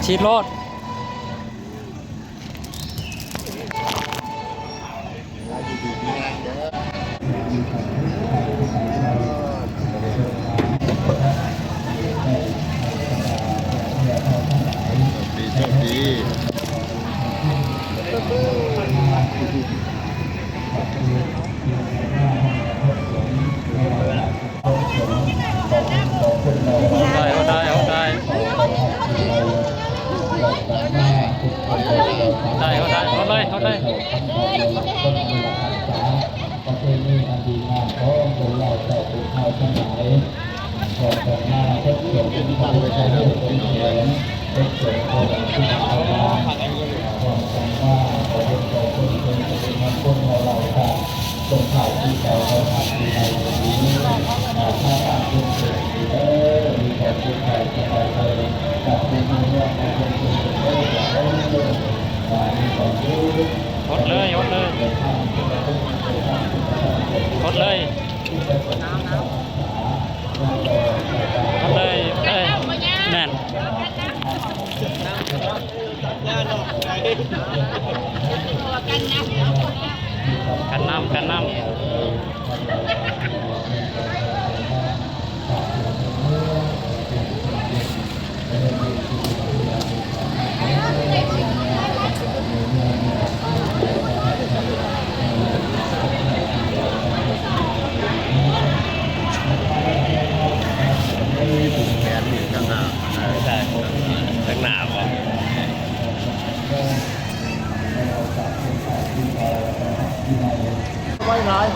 ສີດໂລດ. ໂຊກດີ ໂຊກດີ. ໄດ້ ເຮົາໄດ້ ເຮົາໄດ້ ໄດ້ ເຮົາໄດ້ ເຮົາໄດ້. ປະເພນີອັນດີງາມຂອງຄົນລາວເຈົ້າຜູ້ເຖົ້າທັງຫຼາຍ ພ້ອມກັນມາທົບທວນບຸນຄຸນພະຄຸນເຈົ້າເປັນແສນ ທົບທວນບຸນຄຸນພະຄຸນເຈົ້າ ພ້ອມກັນມາຂໍບຸນຂໍຄຸນເປັນສິລິມງຄົນໃຫ້ເຮົາທັງ ສົ່ງທ້າຍປີເກົ່າຕ້ອນຮັບປີໃໝ່ນີ້ ອາ ຖ້າຕາມເປັນເສດຖີເດີ ມີຄວາມສຸກກາຍສະບາຍໃຈ ກັບເປັນເມືອງໃນຄົນເປັນເດີ ອາ ມີຄວາມສຸກ. ຫົດເລີຍ ຫົດເລີຍ ຫົດເລີຍ. ເອົາເລີຍ ເອີ ແມ່ນ ກັນນ້ຳ ກັນນ້ຳ. ແຂນນີ້ຂ້າງໜ້າ ຂ້າງໜ້າບໍ່? ໄວຫຼາຍ.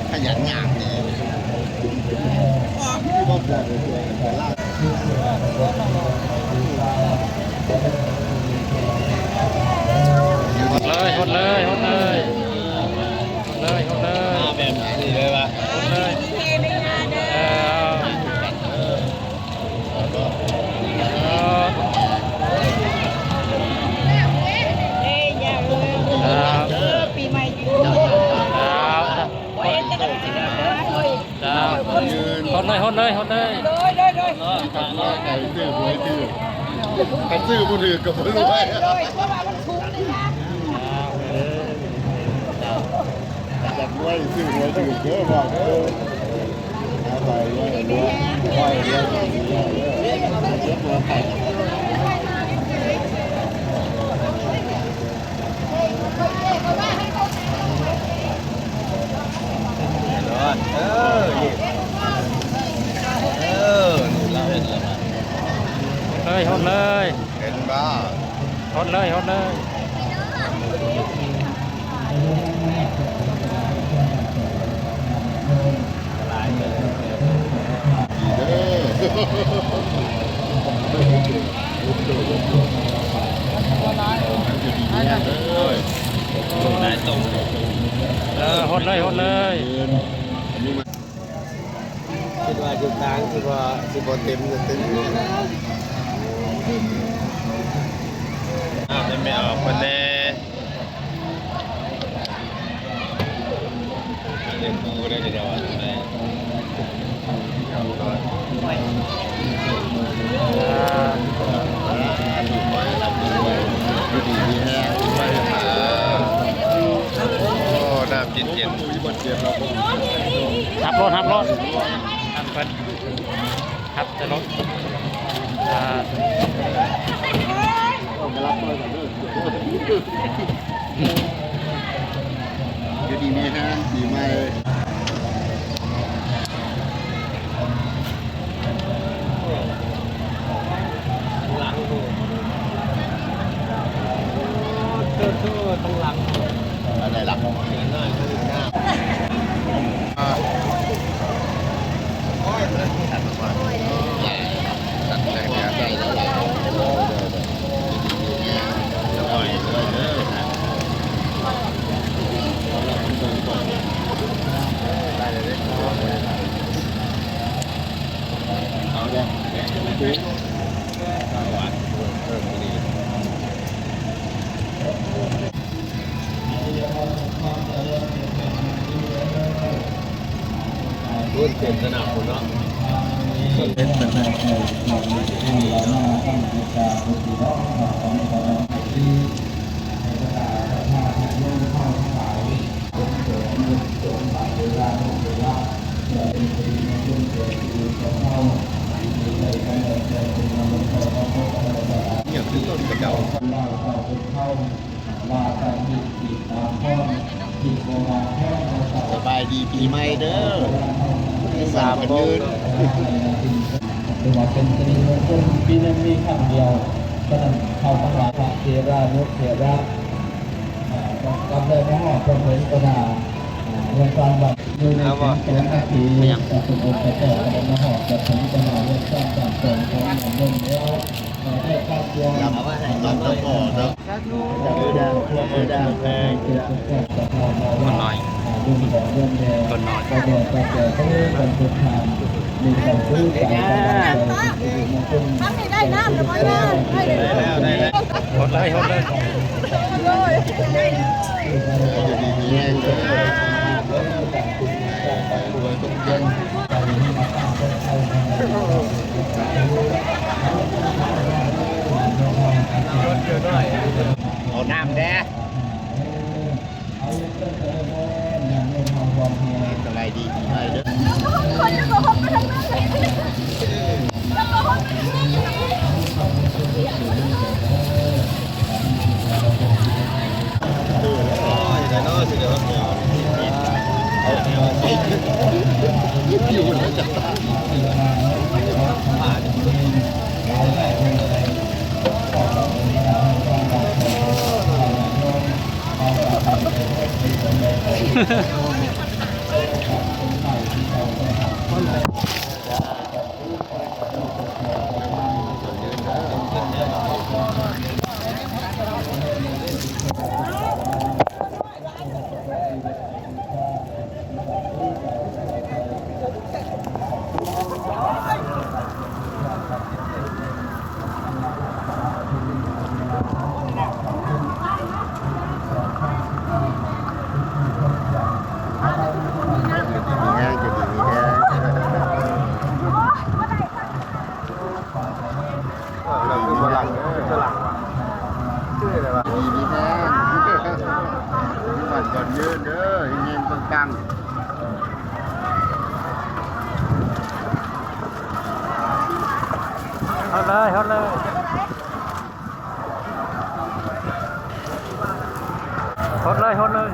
ຂະຫຍັນຍ່າງແດ່. ຫົດເລີຍ ຫົດເລີຍ ຫົດເລີຍ ຫົດເລີຍ ຫົດເລີຍ. ມາແບບນີ້ເລີຍວະ ຫົດເລີຍ. ເອີ ເອີ ເອີ ເອີ ປີໃໝ່ ເອີ ເອີ ເອີ. ຈ້າ ຫົດເລີຍ ຫົດເລີຍ ຫົດເລີຍ. ໂດຍ ໂດຍ ໂດຍ. ຊື້ຫວຍຖືກ ຄັນຊື້ບໍ່ຖືກກໍບໍ່ລວຍ. ໂດຍ ໂດຍ ເພາະວ່າມັນສູງນີ້ນະ. ອ່າ ເອີ ເຈົ້າ ຢາກລວຍ ຊື້ຫວຍຖືກເດີ ບອກເດີ. ບາຍບາຍ ລວຍ ລວຍ ລວຍ ລວຍ ລວຍ ລວຍ ລວຍ. ເອີ ນີ້ ເອີ ນີ້ລາວເຮັດແລ້ວ ຫົດເລີຍ ຫົດເລີຍ ເຫັນບໍ່? ຫົດເລີຍ ຫົດເລີຍ. ດີເດີ ເອີ ຫົດເລີຍ ຫົດເລີຍ. ຄິດວ່າຢູ່ກາງ ຄິດວ່າຊິບໍ່ເຕັມ ຈະເຕັມຢູ່. ອ້າວ ແມ່ອອກເພິ່ນແດ່. ເປັນຜູ້ໄດ້ເດວ່າຈັ່ງໃດ. ຢູ່ດີມີແຮງ ໂອ້ ນ້ຳເຢັນໆ. ຮັບໂລດ ຮັບໂລດ ຮັບເພິ່ນ ຮັບແຕ່ລົດ ອ່າ ຢູ່ດີມີແຮງ ປີໃໝ່. ເອົາເດີ. ເປັນສະໜາມພຸ້ນເນາະ ເປັນສະໜາມ ອີ່ຫຍັງຄືຕົ້ນຂະເຈົ້າ. ສະບາຍດີປີໃໝ່ເດີ ສາມມື້ ຖືວ່າເປັນສິລິມົງຄົນ ປີໜຶ່ງມີຄັ້ງດຽວ. ສະນັ້ນ ເຮົາທັງຫຼາຍ ພະເຖລານຸເຖລະ ກັບໄດ້ມາຮອດຈົນເຖິງຕໍ່ໜ້າເຮືອນຊານບ້ານ ຢູ່ໃນເວລາສອງນາທີ ພະສົງອົງຄະເຈົ້າກໍໄດ້ມາຮອດຈົນເຖິງຕໍ່ໜ້າເຮືອນຊານບ້ານຊ່ອງຂອງຍາດໂຍມແລ້ວ ໄດ້ກາບກວນ ສາທຸ ຄົນນ້ອຍ ຄົນນ້ອຍ ທາງນີ້ໄດ້ນ້ຳແລ້ວບໍ່? ໄດ້ແລ້ວ ໄດ້ແລ້ວ ຫົດເລີຍ ຫົດເລີຍ ຢູ່ດີມີແຮງເດີ ເອົານ້ຳແດ່. ສະບາຍດີປີໃໝ່ເດີ ໂອ້ຍ ໄດ້ເນາະ ຊິໄດ້ຮອດແນວ ຢູ່ແລ້ວຈັກຕາ ເວົ້າແລ້ວຄືບໍ່ຫຼັບ ຄືບໍ່ຫຼັບ ຄືໄດ້ວ່າ ດີມີແຮງ ຢູ່ບ້ານກ່ອນເດີ ເຮັງໆ ປັງໆ ຮອດເລີຍ ຮອດເລີຍ. ຫົດເລີຍ ຫົດເລີຍ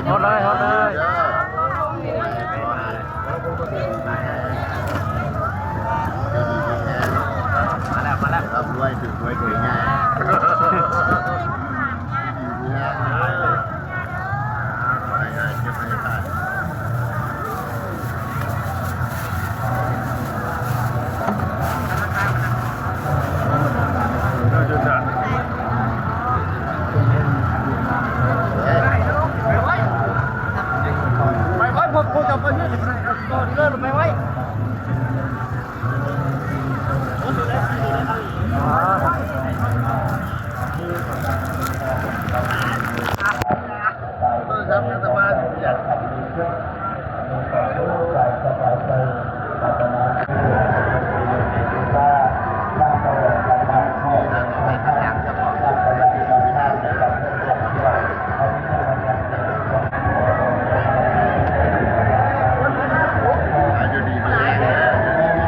ຫົດເລີຍ ຫົດເລີຍ ມາແລ້ວ ມາແລ້ວ ລຳລວຍ ຖືກຫວຍ ຖືກງ່າຍ ດີແລ້ວ. ໄປໄວ້ ພວກເຈົ້າໄປເຮືອນກ່ອນເດີ ໄປໄວ້. ຢູ່ດີມີແຮງເດີ.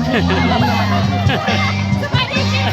ສະບາຍດີເຈົ້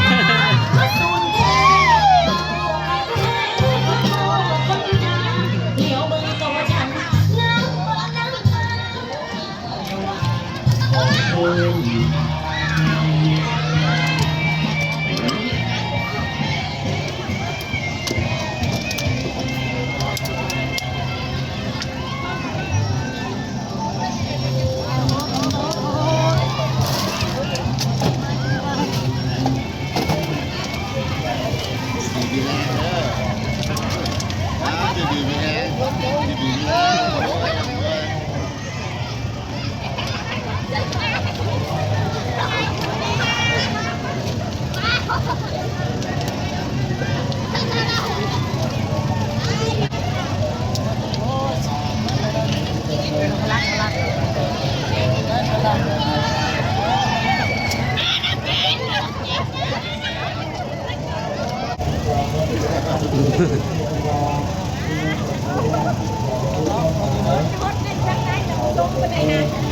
າ.